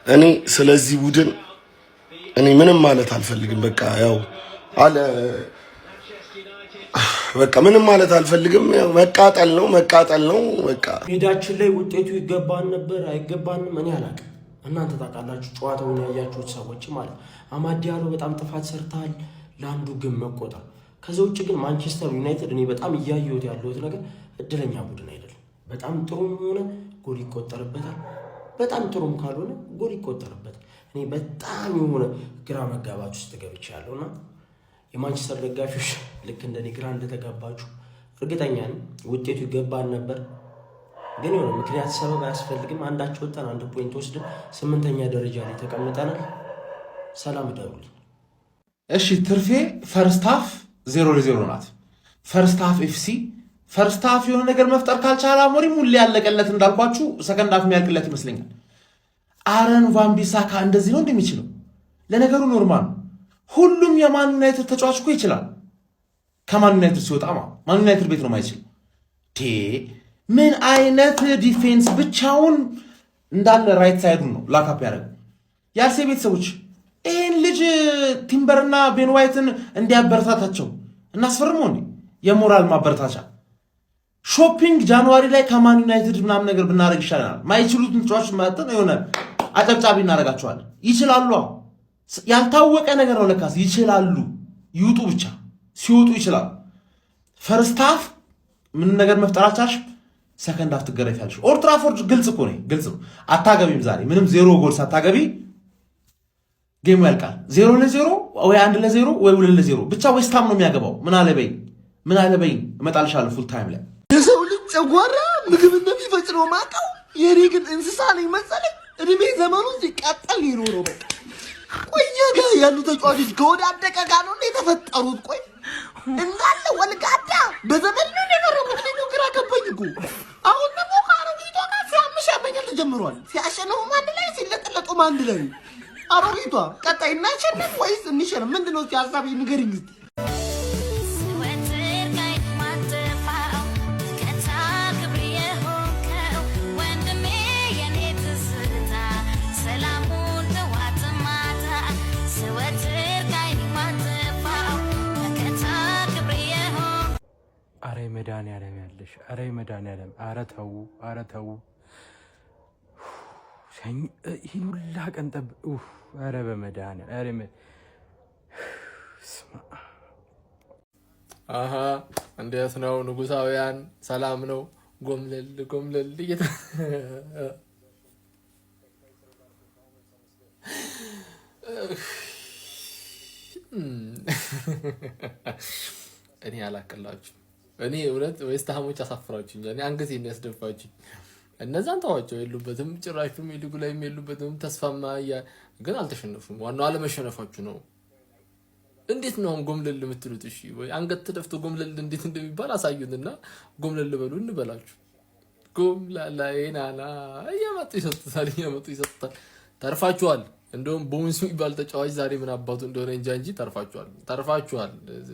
እኔ ስለዚህ ቡድን እኔ ምንም ማለት አልፈልግም። በቃ ያው አለ፣ በቃ ምንም ማለት አልፈልግም። ያው መቃጠል ነው፣ መቃጠል ነው በቃ። ሜዳችን ላይ ውጤቱ ይገባን ነበር አይገባንም፣ እኔ አላውቅም። እናንተ ታውቃላችሁ፣ ጨዋታውን ያያችሁት ሰዎች ማለት። አማድ ዲያሎ በጣም ጥፋት ሰርተሃል፣ ለአንዱ ግን መቆጠር። ከዛ ውጭ ግን ማንቸስተር ዩናይትድ እኔ በጣም እያየሁት ያለሁት ነገር እድለኛ ቡድን አይደለም። በጣም ጥሩም ሆነ ጎል ይቆጠርበታል፣ በጣም ጥሩም ካልሆነ ጎል ይቆጠርበታል። እኔ በጣም የሆነ ግራ መጋባት ውስጥ ገብቻለሁ እና የማንቸስተር ደጋፊዎች ልክ እንደኔ ግራ እንደተጋባችሁ እርግጠኛ ነኝ። ውጤቱ ይገባን ነበር፣ ግን የሆነ ምክንያት ሰበብ አያስፈልግም። አንዳቸው ወጣን፣ አንድ point ወስድን ስምንተኛ ደረጃ ላይ ተቀምጠናል። ሰላም እደሩልኝ። እሺ ትርፌ፣ first half 0-0 ናት። First half FC first half የሆነ ነገር መፍጠር ካልቻለ አሞሪም ሁሌ ያለቀለት እንዳልኳችሁ second half የሚያልቅለት ይመስለኛል። አረን ዋን ቢሳካ እንደዚህ ነው እንደሚችለው። ለነገሩ normal ነው። ሁሉም የማን ዩናይትድ ተጫዋች እኮ ይችላል። ከማን ዩናይትድ ሲወጣ ማን ዩናይትድ ቤት ነው ማይችል። ምን አይነት defense! ብቻውን እንዳለ right side ኡን ነው lock up ያደረገው። የአርሴ ቤተሰቦች፣ ይህን ልጅ ቲምበርና ቤን ዋይትን እንዲያበረታታቸው እናስፈርመው እንዴ? የሞራል ማበረታቻ shopping January ላይ ከማን ዩናይትድ ምናምን ነገር ብናደርግ ይሻለናል። ማይችሉትን ተጫዋቾች መጠን የሆነ አጨብጫቢ እናደርጋቸዋለን። ይችላሉ። ያልታወቀ ነገር ነው ለካስ ይችላሉ። ይውጡ ብቻ፣ ሲወጡ ይችላሉ። First half ምን ነገር መፍጠር አልቻልሽም። Second half ትገረፊያለሽ። ኦልድ ትራፎርድ ግልጽ እኮ ነው፣ ግልጽ ነው። አታገቢም። ዛሬ ምንም ዜሮ ጎል ሳታገቢ game ኡ ያልቃል። 0-0 ወይ 1-0 ወይ 2-0፣ ብቻ ዌስትሃም ነው የሚያገባው። ምን አለበይ፣ ምን አለበይ፣ እመጣልሻለሁ full time ላይ። የሰው ልጅ ጨጓራ ምግብ እንደሚፈጭ ነው የማውቀው። የኔ ግን እንስሳ ነኝ መሰለኝ። እድሜ ዘመኑ ሲቃጠል ይኖረው። በቃ ቆየ ጋ ያሉ ተጫዋቾች ከወዳደቀ ጋር ነው እንደ የተፈጠሩት። ቆይ እንዳለ ወልጋዳ በዘመን ነው የፈረሙት። እኔ እኮ ግራ ገባኝ እኮ። አሁን ደግሞ ከአሮጊቷ ጋር ሲያምሽ ያመኛል ተጀምሯል። ሲያሸንፉም አንድ ላይ፣ ሲለጠለጡም አንድ ላይ። አሮጊቷ ቀጣይ እናሸንፍ ወይስ እንሸነፍ? ምንድን ነው? እስኪ ሀሳብ ንገሪኝ እስኪ። ስወትር ካይን ማጥፋው ከታ ክብር የሆንከው ወንድሜ የኔ ትዝታ ሰላሙን ጠዋት ማታ ስወትር ካይን ማጥፋው ከታ ክብር የሆንከው። አረ መድኃኒዓለም ያለሽ፣ አረ መድኃኒዓለም፣ አረ ተው፣ አረ ተው። ይህን ሁላ ቀን ጠብ፣ አረ በመድኃኒዓለም፣ አረ ስማ። አሀ፣ እንዴት ነው ንጉሳውያን? ሰላም ነው? ጎምለል ጎምለል እየተ እኔ አላቅላችሁ። እኔ እውነት ዌስትሃሞች አሳፍራችሁኛል። እኔ አንገቴን ያስደፋችሁኝ። እነዛን ተዋቸው፣ የሉበትም፣ ጭራሽ ፕሪሚየር ሊጉ ላይ የሉበትም። ተስፋማ ግን አልተሸነፉም። ዋናው አለመሸነፋችሁ ነው። እንዴት ነው አሁን ጎምለል የምትሉት? እሺ ወይ አንገት ተደፍቶ ጎምለል እንዴት እንደሚባል አሳዩንና ጎምለል በሉ እንበላችሁ። ጎምላላ ናና እየመጡ ይሰጡታል፣ እየመጡ ይሰጡታል። ተርፋችኋል። እንደውም ቦንስ የሚባል ተጫዋች ዛሬ ምን አባቱ እንደሆነ እንጃ እንጂ ተርፋችኋል፣ ተርፋችኋል።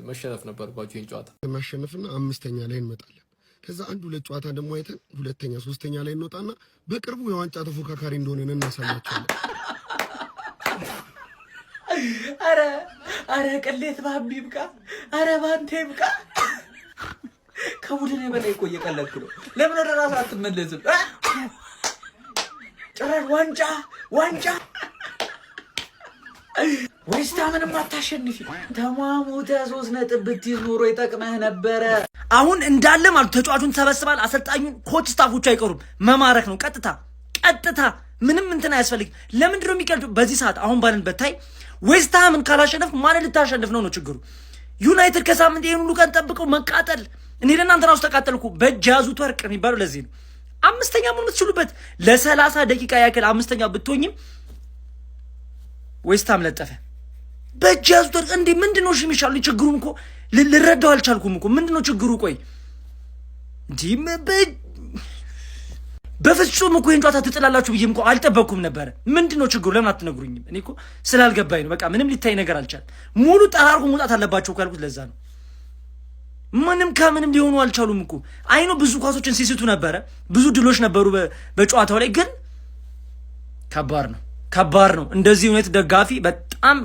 መሸነፍ ነበርባችሁ ይህን ጨዋታ። እናሸንፍና አምስተኛ ላይ እንመጣለን። ከዛ አንድ ሁለት ጨዋታ ደግሞ አይተን ሁለተኛ ሶስተኛ ላይ እንወጣና በቅርቡ የዋንጫ ተፎካካሪ እንደሆነን እናሳያቸዋለን። አረ አረ ቅሌት ባቢ ይብቃ። አረ ባንተ ይብቃ። ከቡድን የበላይ እኮ እየቀለድክ ነው። ለምን ወደ ራስህ አትመለስም? ጭራሽ ዋንጫ ዋንጫ ዌስትሃምንም አታሸንፊ። ተሟሙተ 3 ነጥብ ብትይዝ ኖሮ ይጠቅመህ ነበረ። አሁን እንዳለ ማለት ተጫዋቹን ሰበስባል፣ አሰልጣኙን፣ coach staff ኦቹ አይቀሩም። መማረክ ነው ቀጥታ ቀጥታ፣ ምንም እንትን አያስፈልግም። ለምንድን ነው የሚቀልዱ? በዚህ ሰዓት አሁን ባለንበት time ዌስትሃምን ካላሸነፍክ ማንን ልታሸንፍ ነው ነው ችግሩ። ዩናይትድ ከሳምንት ይህን ሁሉ ቀን ጠብቀው መቃጠል። እኔ ለእናንተ ራሱ ተቃጠልኩ። በእጅ ያዙት ወርቅ የሚባለው ለዚህ ነው። አምስተኛ መሆን የምትችሉበት ለ30 ደቂቃ ያክል አምስተኛ ብትሆኝም ዌስትሃም ለጠፈ። በእጅ ያዙት ወርቅ እንዴ! ምንድን ነው እሺ የሚሻሉ? ችግሩን እኮ ልረዳው አልቻልኩም እኮ። ምንድን ነው ችግሩ? ቆይ እንዲህ በፍጹም እኮ ይህን ጨዋታ ትጥላላችሁ ብዬም እኮ አልጠበቅኩም ነበረ። ምንድን ነው ችግሩ? ለምን አትነግሩኝም? እኔ እኮ ስላልገባኝ ነው። በቃ ምንም ሊታይ ነገር አልቻለም። ሙሉ ጠራርጎ መውጣት አለባቸው እኮ ያልኩት ለዛ ነው። ምንም ከምንም ሊሆኑ አልቻሉም እኮ። አይኖ ብዙ ኳሶችን ሲስቱ ነበረ፣ ብዙ ድሎች ነበሩ በጨዋታው ላይ፣ ግን ከባድ ነው። ከባድ ነው። እንደዚህ ዩናይትድ ደጋፊ በጣም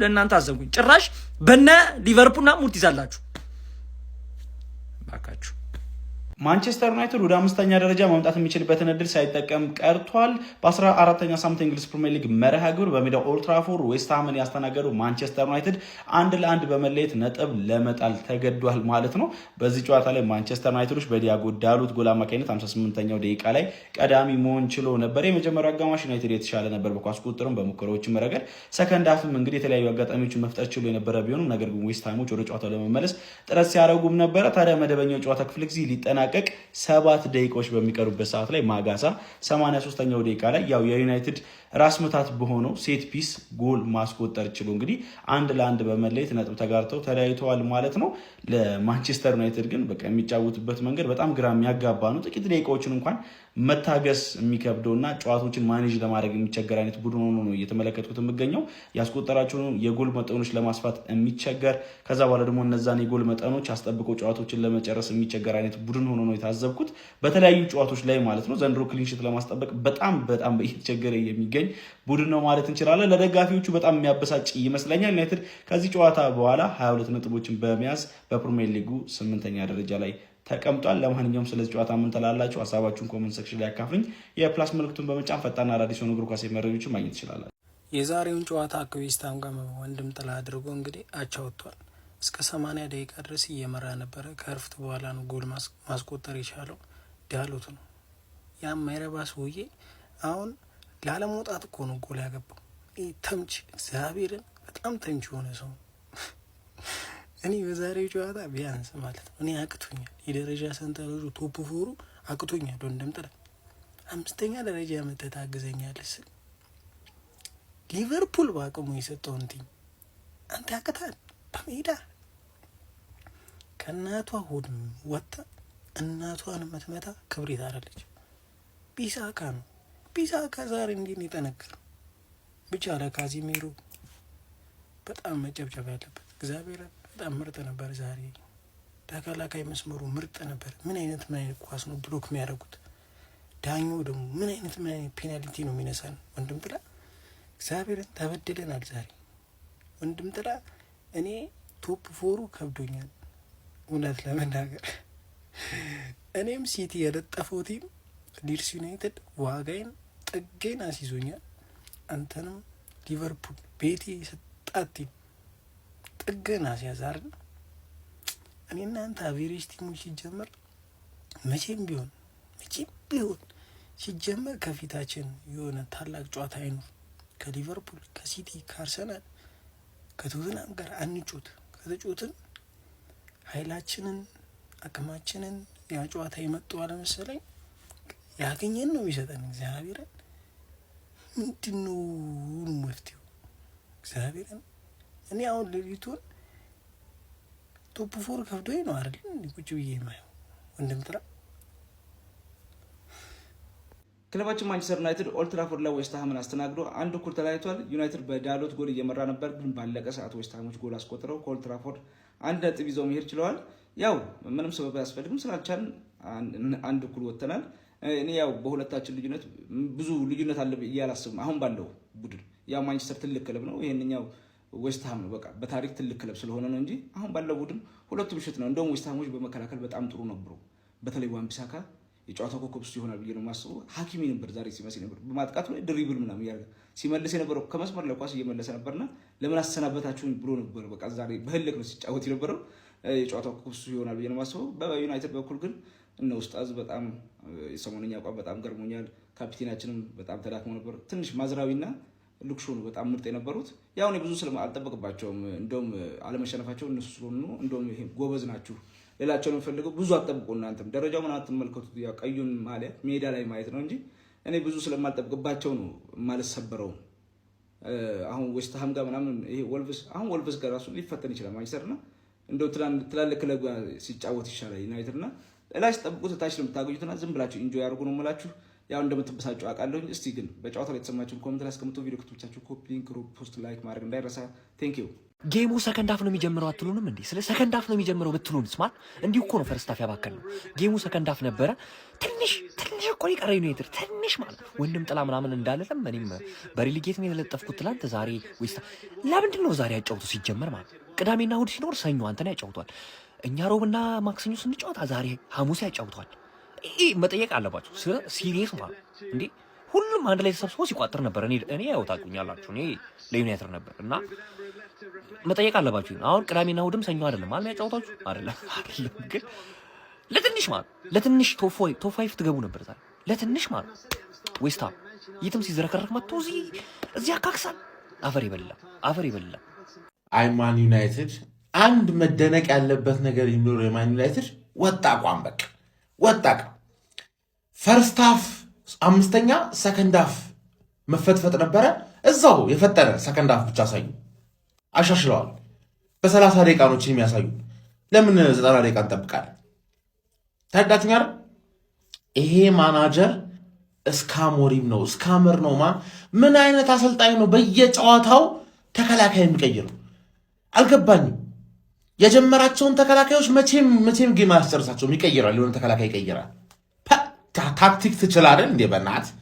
ለእናንተ አዘንኩኝ። ጭራሽ በነ ሊቨርፑልና ሙድ ይዛላችሁ ባካችሁ። ማንቸስተር ዩናይትድ ወደ አምስተኛ ደረጃ መምጣት የሚችልበትን እድል ሳይጠቀም ቀርቷል። በ14ኛ ሳምንት እንግሊዝ ፕሪሚየር ሊግ መርሃ ግብር በሜዳው ኦልትራፎርድ ዌስትሃምን ያስተናገደው ማንቸስተር ዩናይትድ 1-1 በመለየት ነጥብ ለመጣል ተገዷል ማለት ነው። በዚህ ጨዋታ ላይ ማንቸስተር ዩናይትዶች በዲያጎ ዳሎት ጎል አማካኝነት 58ኛው ደቂቃ ላይ ቀዳሚ መሆን ችሎ ነበር። የመጀመሪያው አጋማሽ ዩናይትድ የተሻለ ነበር በኳስ ቁጥጥርም በሙከራዎችም ረገድ። Second half ም እንግዲህ የተለያዩ አጋጣሚዎችን መፍጠር ችሎ የነበረ ቢሆንም ነገር ግን ዌስትሃሞች ወደ ጨዋታው ለመመለስ ጥረት ሲያደርጉም ነበረ። ታዲያ መደበኛው ጨዋታ ክፍለ ጊዜ ሊጠናቀቅ 7 ደቂቃዎች በሚቀሩበት ሰዓት ላይ ማጋሳ 83ኛው ደቂቃ ላይ ያው የዩናይትድ ራስ ምታት በሆነው set piece ጎል ማስቆጠር ችሎ እንግዲህ 1-1 በመለየት ነጥብ ተጋርተው ተለያይተዋል ማለት ነው። ለማንቸስተር ዩናይትድ ግን በቃ የሚጫወቱበት መንገድ በጣም ግራ የሚያጋባ ነው። ጥቂት ደቂቃዎችን እንኳን መታገስ የሚከብደው እና ጨዋታዎችን manage ለማድረግ የሚቸገር አይነት ቡድን ሆኖ ነው እየተመለከትኩት የምገኘው። ያስቆጠራቸውን የጎል መጠኖች ለማስፋት የሚቸገር፣ ከዛ በኋላ ደግሞ እነዛን የጎል መጠኖች አስጠብቆ ጨዋታዎችን ለመጨረስ የሚቸገር አይነት ቡድን ሆኖ ነው የታዘብኩት በተለያዩ ጨዋታዎች ላይ ማለት ነው። ዘንድሮ clean sheet ለማስጠበቅ በጣም በጣም እየተቸገረ የሚገኝ ቡድን ነው ማለት እንችላለን። ለደጋፊዎቹ በጣም የሚያበሳጭ ይመስለኛል። ዩናይትድ ከዚህ ጨዋታ በኋላ 22 ነጥቦችን በመያዝ በፕሪሚየር ሊጉ ስምንተኛ ደረጃ ላይ ተቀምጧል። ለማንኛውም ስለዚህ ጨዋታ ምን ትላላችሁ? ሀሳባችሁን comment section ላይ ያካፍሉኝ። የ plus ምልክቱን በመጫን ፈጣንና አዳዲስ የሆኑ እግር ኳስ መረጃዎችን ማግኘት ትችላላችሁ። የዛሬውን ጨዋታ ከዌስትሃም ጋር ወንድም ጥላ አድርጎ እንግዲህ አቻ ወጥቷል። እስከ 80 ደቂቃ ድረስ እየመራ ነበረ። ከእረፍት በኋላ ነው ጎል ማስቆጠር የቻለው ዳሎት ነው። ያም ማይረባ ሰውዬ አሁን ላለመውጣት እኮ ነው ጎል ያገባው። ይህ ተምች፣ እግዚአብሔርን በጣም ተምች የሆነ ሰው። እኔ በዛሬው ጨዋታ ቢያንስ ማለት ነው እኔ አቅቶኛል። የደረጃ ሰንጠረዡ top four ኡ አቅቶኛል። ወንድም ጥላ አምስተኛ ደረጃ መተህ ታግዘኛለህ ስል ሊቨርፑል በአቅሙ የሰጠውን team አንተ ያቅታል። በሜዳ ከእናቷ ሆድ ወጥታ እናቷን የምትመታ ክብሪት አይደለች፣ ቢሳካ ነው። ቢሳካ ዛሬ እንዴት ነው የጠነከረው? ብቻ ለካዚሜሮ በጣም መጨብጨብ ያለበት፣ እግዚአብሔር በጣም ምርጥ ነበር ዛሬ። ተከላካይ መስመሩ ምርጥ ነበር። ምን አይነት ምን አይነት ኳስ ነው block የሚያደርጉት? ዳኛው ደግሞ ምን አይነት ምን አይነት penalty ነው የሚነሳን? ወንድም ጥላ እግዚአብሔርን ተበድለናል ዛሬ። ወንድም ጥላ እኔ top four ኡ ከብዶኛል እውነት ለመናገር። እኔም ሲቲ የለጠፈው team ሊድስ ዩናይትድ ዋጋዬን ጥጌን አስይዞኛል። አንተንም ሊቨርፑል ቤቴ የሰጣት team ጥግን አስያዝ አይደል? እኔ እናንተ average team ኦች ሲጀመር መቼም ቢሆን ሲጀመር ከፊታችን የሆነ ታላቅ ጨዋታ አይኑር። ከሊቨርፑል፣ ከሲቲ፣ ከአርሰናል፣ ከቶትናም ጋር አንጮት። ከተጮትን ኃይላችንን አቅማችንን ያ ጨዋታ የመጡ አለመሰለኝ ያገኘን ነው የሚሰጠን። እግዚአብሔርን ምንድን ነው መፍትሄው? እግዚአብሔርን እኔ አሁን ሌሊቱን top four ከብዶኝ ነው አይደል ቁጭ ብዬ የማየው ወንድም ጥላ። ክለባችን ማንቸስተር ዩናይትድ ኦልትራፎርድ ላይ ዌስትሃምን አስተናግዶ አንድ እኩል ተለያይቷል። ዩናይትድ በዳሎት ጎል እየመራ ነበር፣ ግን ባለቀ ሰዓት ዌስትሃሞች ጎል አስቆጥረው ከኦልትራፎርድ 1 ነጥብ ይዘው መሄድ ችለዋል። ያው ምንም ሰበብ አያስፈልግም፣ ስላልቻልን አንድ እኩል ወጥተናል። እኔ ያው በሁለታችን ልዩነት ብዙ ልዩነት አለ ብዬ አላስብም። አሁን ባለው ቡድን ያው ማንቸስተር ትልቅ ክለብ ነው፣ ይሄንኛው ዌስትሃም ነው። በቃ በታሪክ ትልቅ ክለብ ስለሆነ ነው እንጂ አሁን ባለው ቡድን ሁለቱም shit ነው። እንደውም ዌስትሃሞች በመከላከል በጣም ጥሩ ነበሩ። በተለይ ዋን ቢሳካ የጨዋታው ኮከብ እሱ ይሆናል ብዬ ነው የማስበው። ሀኪሚ ነበር ዛሬ ሲመስል ነበር በማጥቃቱ ላይ dribble ምናምን እያደረገ ሲመልስ የነበረው፣ ከመስመር ላይ ኳስ እየመለሰ ነበርና ለምን አሰናበታችሁን ብሎ ነበር። በቃ ዛሬ በህልክ ነው ሲጫወት የነበረው። የጨዋታው ኮከብ እሱ ይሆናል ብዬ ነው የማስበው። በዩናይትድ በኩል ግን እነ ኡስታዝ በጣም የሰሞነኛ አቋም በጣም ገርሞኛል። ካፒቴናችንም በጣም ተዳክሞ ነበር። ትንሽ ማዝራዊና ሉክ ሾው ነው በጣም ምርጥ የነበሩት። ያው እኔ ብዙ አልጠበቅባቸውም። እንደውም አለመሸነፋቸው እነሱ ስለሆኑ ነው። እንደውም ይሄ ጎበዝ ናችሁ ሌላቸውን የምፈልገው ብዙ አትጠብቁ። እናንተም ደረጃው ምን አትመልከቱት። ያው ቀዩን ማሊያ ሜዳ ላይ ማየት ነው እንጂ እኔ ብዙ ስለማልጠብቅባቸው ነው የማልሰበረውም። አሁን ዌስትሃም ጋር ምናምን ይሄ ወልቭስ፣ አሁን ወልቭስ ጋር ራሱ ሊፈተን ይችላል ማንቸስተር እና እንደው ትላልቅ ክለብ ጋር ሲጫወት ይሻላል ዩናይትድ እና ላይ ስጠብቁት ታች ነው የምታገኙትና ዝም ብላችሁ enjoy አድርጉ ነው የምላችሁ። ያው እንደምትበሳጩ አውቃለሁኝ። እስቲ ግን በጨዋታው ላይ የተሰማችሁን comment ላይ አስቀምጡ። ቪዲዮ ከተመቻችሁ copy link፣ post፣ like ማድረግ እንዳይረሳ። Thank you። Game ኡ second half ነው የሚጀምረው አትሉንም እንዴ? ስለ second half ነው የሚጀምረው ብትሉን ስማል እንዲሁ እኮ ነው first half ያባከን ነው። Game ኡ second half ነበረ። ትንሽ ትንሽ እኮ እኮ ነው የቀረ ዩናይትድ፣ ትንሽ ማለት ወንድም ጥላ ምናምን እንዳለለም እኔም በ relegate ነው የተለጠፍኩት ትላንት። ዛሬ ዌስት ለምንድን ነው ዛሬ ያጫውቱ ሲጀመር ማለት? ቅዳሜና እሑድ ሲኖር ሰኞ አንተን ያጫውቷል። እኛ ሮብና ማክሰኞ ስንጫወት ዛሬ ሐሙስ ያጫውቷል። ይሄ መጠየቅ አለባቸው። Serious ማለት እንዴ፣ ሁሉም አንድ ላይ ተሰብስቦ ሲቋጥር ነበር። እኔ ያው ታውቁኛላችሁ፣ እኔ ለዩናይትድ ነበር እና መጠየቅ አለባችሁ። አሁን ቅዳሜና እሑድም ሰኞ አይደለም ማለት ያጫውታችሁ አይደለም አይደለም፣ ግን ለትንሽ ማለት ለትንሽ top five ትገቡ ነበር ዛሬ፣ ለትንሽ ማለት። ዌስትሃም የትም ሲዝረከረክ መጥቶ እዚህ ያካክሳል። አፈር ይበላ፣ አፈር ይበላ። አይ ማን ዩናይትድ፣ አንድ መደነቅ ያለበት ነገር የሚኖረው የማን ዩናይትድ ወጥ አቋም፣ በቃ ወጥ አቋም። First half አምስተኛ፣ second half መፈጥፈጥ ነበረ። እዛው የፈጠረ second half ብቻ ሳዩ አሻሽለዋል። በ30 ደቂቃ ነው የሚያሳዩ። ለምን 90 ደቂቃ እንጠብቃለን? ተረዳችሁኝ አይደል? ይሄ ማናጀር እስካሞሪም ነው፣ scammer ነው። ምን አይነት አሰልጣኝ ነው? በየጨዋታው ተከላካይ የሚቀይረው አልገባኝም። የጀመራቸውን ተከላካዮች መቼም መቼም game አያስጨርሳቸውም። ይቀይራል፣ የሆነ ተከላካይ ይቀይራል። ታክቲክ ትችላለህ እንዴ? በእናትህ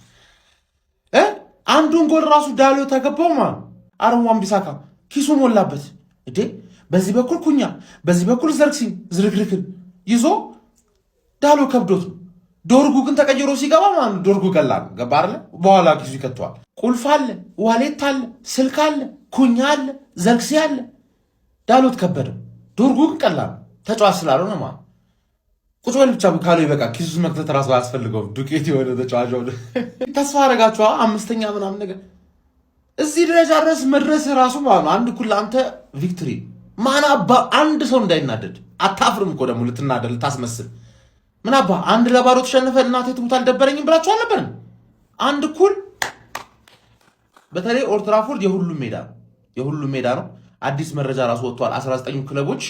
አንዱን ጎል ራሱ ዳሎ ተገባው። ማን አሮን ዋን ቢሳካ ኪሱ ሞላበት እንዴ! በዚህ በኩል ኩኛ፣ በዚህ በኩል ዘርክሲን ዝርክርክን ይዞ ዳሎ ከብዶት ነው። ዶርጉ ግን ተቀይሮ ሲገባ ማለት ዶርጉ ቀላል ገባ አይደለ? በኋላ ኪሱ ይከተዋል። ቁልፍ አለ፣ wallet አለ፣ ስልክ አለ፣ ኩኛ አለ፣ ዘርክሲ አለ። ዳሎት ከበደው። ዶርጉ ግን ቀላል ተጫዋች ስላልሆነ ማለት ቁጭ በል ብቻ ካለው ይበቃል። ኪሱ መክተት ራሱ አያስፈልገውም። ዱቄት የሆነ ተጫዋች ሆነ። ተስፋ አደረጋችኋ አምስተኛ ምናምን ነገር እዚህ ደረጃ ድረስ መድረስ ራሱ ማለት ነው አንድ እኩል ለአንተ victory። ማን አባ አንድ ሰው እንዳይናደድ። አታፍርም እኮ ደግሞ ልትናደድ ልታስመስል። ምን አባ 1-0 ተሸንፈ እናቴ ትሙት አልደበረኝም ብላችሁ አልነበረም? አንድ እኩል በተለይ ኦልትራፎርድ የሁሉም ሜዳ ነው፣ የሁሉም ሜዳ ነው። አዲስ መረጃ ራሱ ወጥቷል። 19 ክለቦች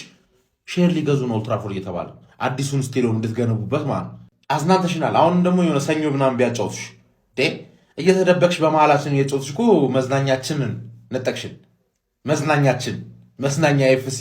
share ሊገዙ ነው ኦልትራፎርድ እየተባለ፣ አዲሱን ስቴዲየም እንድትገነቡበት ማለት ነው። አዝናንተሽናል። አሁንም ደግሞ የሆነ ሰኞ ምናምን ቢያጫውቱሽ፣ እየተደበቅሽ በመሀላችን እየጫወትሽ እኮ መዝናኛችንን ነጠቅሽን። መዝናኛችን መዝናኛ FC።